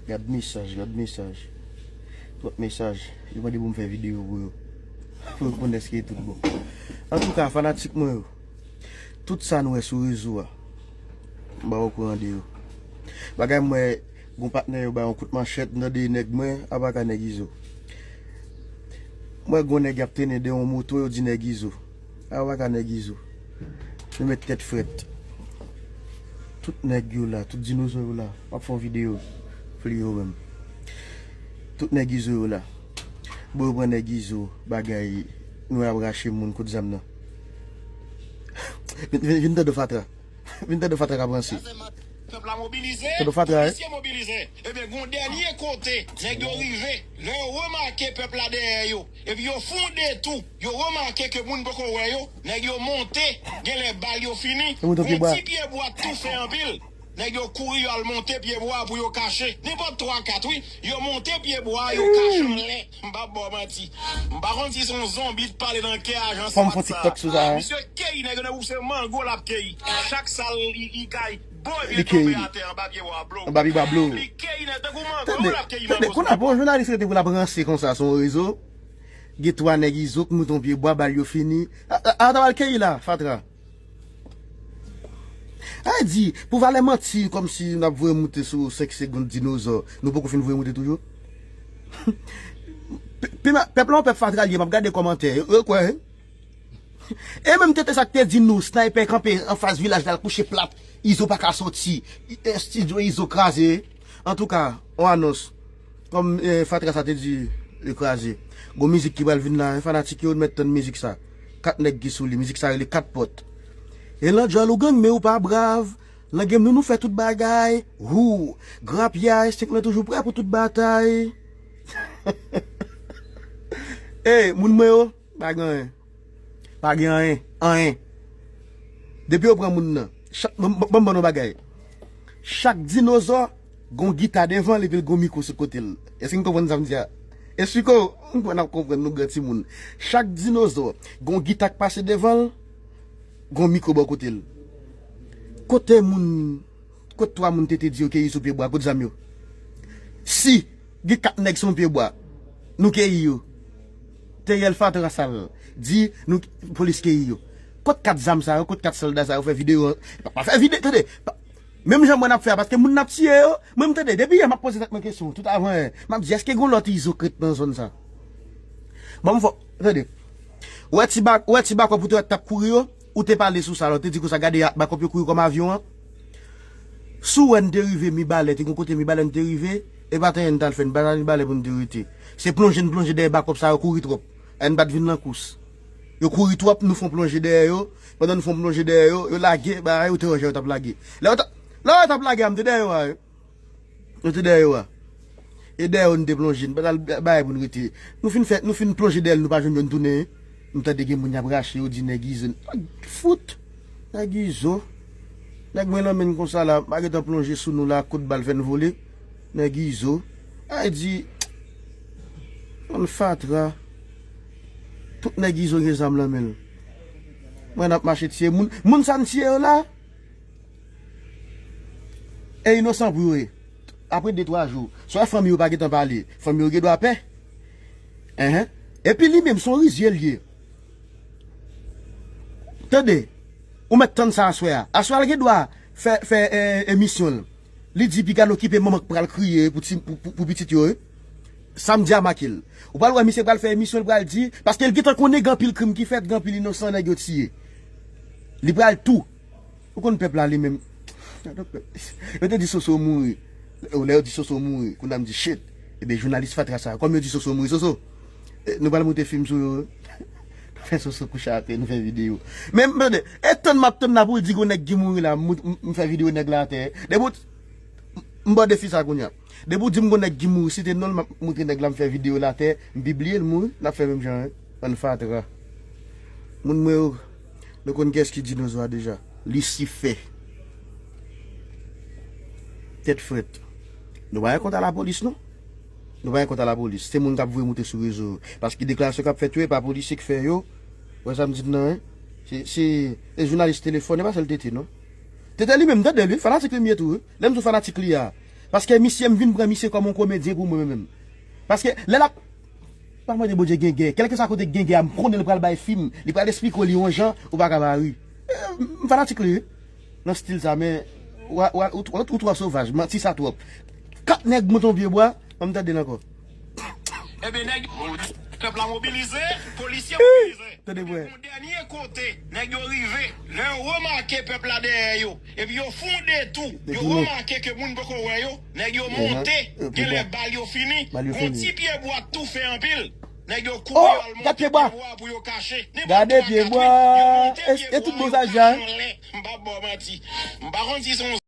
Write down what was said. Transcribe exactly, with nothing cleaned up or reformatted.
Gad mesaj, gad mesaj. Twòp mesaj. Yo mande pou m fè videyo pou yo. Pou yo konn èske tout bon. Antouka, fanatik mwen yo, tout sa nou wè sou rezo a, m pa okouran de yo. Bagay m wè, gon patnè yo bay yon kout manchèt, m tande nèg mwen, apa ka nèg Izo. M wè gon nèg y ap trennen de yon moto, yo di nèg Izo. Apa ka nèg Izo. Nou met tèt frèt. Tout nèg yo la, tout dinozo yo la. M ap fè yon videyo pou li yo menm. Tout nèg Izo yo la. Bon, yo pran nèg Izo, bagay, nou ap rache moun kout zam nan. Vin, vin, vin tande fatra. Vin tande fatra k ap ranse. Pèp la mobilize, polisye mobilize. Ebyen, gon dènye kote, nèg yo rive. Lè yo remake pèp la dèyè yo, epi yo fè yon detou, yo remake ke moun poko wè yo, nèg yo monte, genlè bal yo fini, gon ti pye bwa toufe anpil. Nèg yo kouri, yo al monte pye bwa pou yo kache. Nenpòt twa, kat, wi. Yo monte pye bwa, yo kache anlè. M p ap ba w manti. M pa konn si se yon zonbi t pale nan kè ajan. Fò m fè yon TikTok sou sa, wi. Misye keyi nèg yo nan bouk, se mango l ap keyi. Chak sa li, li kay, bon, li tonbe atè anba pye bwa blo. Anba pye bwa blo. Li keyi nèg tankou mango l ap keyi mango. Tande, tande, kounye a, pou yon jounalis rete pou l ap ranse konsa sou yon rezo, gen twa nèg Izo k moute yon pye bwa, bal yo fini. A, a, a, ta pral keyi la, fatra. A di, pou valè manti, kòmsi n ap voye moute sou senk segonn dinozò, nou poko fin voye moute toujou? Pe-, pe-, pèp la, yon pèp fatra l ye, m ap gade kòmantè, yo, yo kwè, wi. E menm tete sa k te di nou, snaypè kanpe anfas vilaj la, l kouche plat, Izo pa ka soti, estidyo Izo kraze. Antouka, on anons. Kòm, eh, fatra sa te di, li kraze. Gon mizik ki pral vin la, eh, fanatik yo, mèt tann mizik sa. Kat nèg ki sou li, mizik sa rele Kat Pòt. E lan djòl ou gang, men ou pa brav. Lan game nou, nou fè tout bagay. Hou, grapyay, senk lan toujou prè pou tout batay. Ey, moun mwen yo, pa gen anyen. Pa gen anyen, anyen. Depi yo pran moun nan, chak, ban m, ban m, ban m ba nou bagay. Chak dinozò gon gita devan l epi l gon mikwo sou kote l. Èske n konprann sa m di a? Esiko, m kwè n ap konprann nou gran timoun. Chak dinozò gon gita k pase devan l, gon mikwo bò kote l. Kote moun, kot twa moun te te di yo keyi sou pye bwa, kot zam yo? Si gen kat nèg sou yon pye bwa, nou keyi yo. Teriel fatra sal di nou polis keyi yo. Kot kat zam sa yo, kot kat sòlda sa yo fè videyo an? Pa, pa fè videyo, tande. Pa, menm jan mwen ap fè a, paske moun n ap tiye yo, mwen m tande, depi yè m ap poze tèt mwen kesyon, tout avan yè, m ap di, èske gon lòt Izo k ret nan zòn sa? Ban m fò, tande. Ou wè ti ba, ou wè ti bakòp ou te wè t ap kouri yo, ou te pale sou sa la, ou te di konsa, gade bakòp yo kouri kòm avyon an. Si w wè n te rive Mibalè, te gon kote Mibalè n te rive, e pa t anyen n t al fè, n pa t al Mibalè pou n te rete. Se plonje n plonje dèyè bakòp sa yo kouri twòp. N pa t vin nan kous. Yo kouri twòp, nou fè yon plonje dèyè yo. Pandan nou fè yon plonje dèyè yo, yo lage bagay yo te wè jan yo t ap lage. Lè yo t ap, lè yo t ap lage a, m te dèyè yo a, wi. Nou te dèyè yo a. E dèyè yo nou te plonje, nou pa t al ba-, bay pou nou rete. Nou fin fè, nou fin plonje dèyè l, nou pa jwenn yo, nou tounen. Nou tande gen moun y ap rache, yo di nèg Izo. Fout! Nèg Izo. Nèg mwen lanmen n konsa la, m pa gentan plonje sou nou la, kout bal fè n vole. Nèg Izo. Ay di, bann fatra. Tout nèg Izo gen zam nan men l. Mwen n ap mache tiye moun. Moun sa n tiye yo la, e inosan pou yo ye. Apre de twa jou, swa fanmi yo pa gentan pale, fanmi yo gen dwa pè. Enhen. Epi li menm, se yon rizye l ye. Tande, ou mèt tann sa aswè a. Aswè a, l gen dwa fè, fè, eh, emisyon l. Li di, piga n okipe manman k pral kriye pou ti, pou, pou, pou pitit yo, wi. Samdi a make l. Ou pral wè misye pral fè emisyon, l pral di, paske l gentan konnen gen anpil krim ki fèt, gen anpil inosan nèg yo tiye. Li pral tou. Ou konn pèp la li menm. Yo te di Soso mouri. Lè yo di Soso mouri, kounye a m di, shit. Ebyen, jounalis fatra sa, kòm yo di Soso mouri, Soso, eh, nou pral moute fim sou yo, wi. Nou fè Soso kouche atè, nou fè videyo. Men, men, e tann m ap tann la pou l di gon nèg ki mouri la, m, m, m fè videyo nèg la atè. Depi w, m, m ba w defi sa kounye a. Depi w di m gon nèg ki mouri, site non l, m ap moutre nèg la, m fè videyo l atè, m pibliye l mouri, l ap fè menm jan, wi. Bann fatra. Moun mwen yo, nou konn kiyès ki dinozo a deja. Lisifè. Tèt frèt. Nou pa gen kont a lapolis, non. Nou pa gen kont a lapolis. Se moun k ap voye moute sou rezo yo. Paske deklarasyon k ap fèt yo, e pa polisye k fè yo. Ou wè sa m di n nan, wi? Se, se, se jounalis telefòn, e pa sèl Tete, non. Tete li menm, tande l, wi. Fanatik li m ye tou, wi. Lè m di w fanatik li a, Paske misye, m vin pran misye kòm yon komedyen pou mwen menm. Paske lè l ap, pa mande Bondye gen gè. Kèlkeswa kote gen gè a, m konnen l pral bay fim. Li pral esplike w li yon jan, ou pa ka pa ri. Eh, m fanatik li, wi. Nan stil sa, men, wa, wa, ou, ou, ou twò sovaj, manti sa twòp. Kat nèg monte yon pye bwa, ban m tande l ankò. Ebyen, nèg, pèp la mobilize, polisye mobilize. Tande, bwè. Yon dènye kote, nèg yo rive. Lè yo remake pèp la dèyè yo, epi yo fè yon detou, yo remake ke moun poko wè yo, nèg yo monte, genlè bal yo fini, gon ti pye bwa t toufe anpil. Nèg yo kouri al monte pye bwa pou yo kache. Gade pye bwa. E tout bon sa, Jan. M p ap ba w manti. M pa konn si se yon